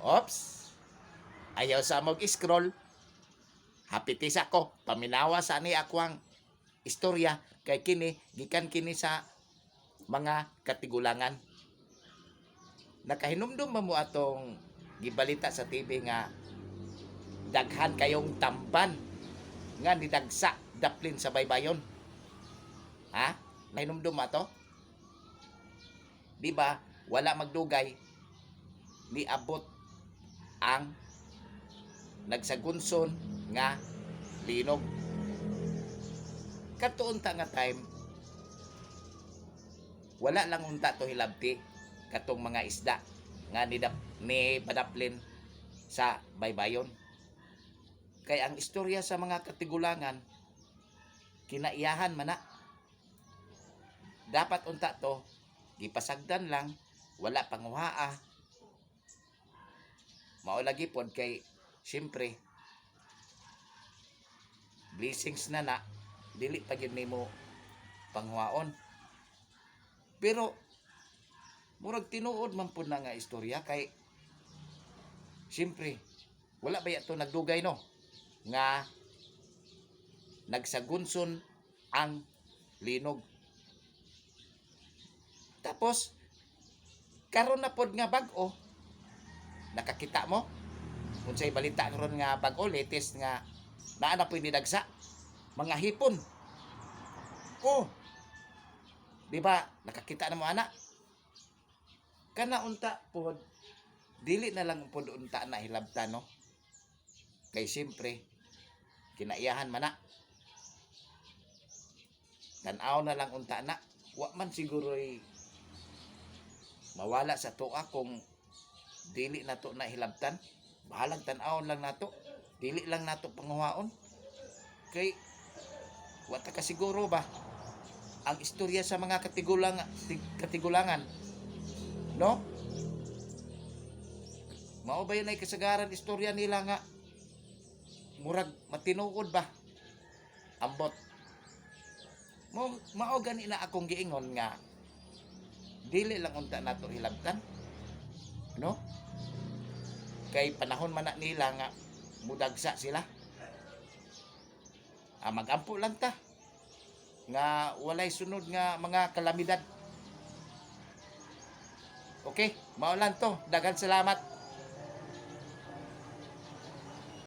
Ops! Ayaw sa mog scroll. Happy sa ko. Paminawa sa ni ako ang istorya kay kini gikan kini sa mga katigulangan. Nakahinumdum ba mo atong gibalita sa TV nga daghan kayong tamban nga nidagsa daplin sa baybayon? Ha? Nahinumdum mo ato? Di ba wala magdugay niabot ang nagsagunson nga linog? Kadto unta nga time, wala lang unta to hilabti katong mga isda nga nidap ni padaplin sa baybayon. Kay ang istorya sa mga katigulangan, kinaiyahan man na. Dapat unta to gipasagdan lang, wala panguhaa. Mao lagi pod kay siyempre blessings na na, dili pa gyud nimo panghuaon. Pero murag tinuod man pud na nga istorya kay siyempre wala ba to nagdugay, no, nga nagsagunson ang linog. Tapos karon na pod nga bag-o, nakakita mo unsay balita karon nga bag-o, latest nga naa na po'y nidagsa, mga hipon. Oh, di ba nakakita na mo ana? Kana unta pod, dili na lang pod unta na hilabtan, no, kay siyempre kinaiyahan man na. Tan-aw na lang unta na. Wa man siguro'y mawala sa tuwa kung dili nato na hilabtan. Bahalag tan-awon lang nato, dili lang nato panguhaon kay wa ta kasiguro ba ang istorya sa mga katigulangan, no? Mao ba yun ay kasagaran istorya nila nga murag matinuod ba? Ambot mo. Mao gani na akong giingon nga dili lang unta nato hilabtan, no, kay panahon man na nila nga mudagsa sila. Ah, magampo lang ta nga walay sunod nga mga kalamidad. Okay, mao lang to. Daghan salamat.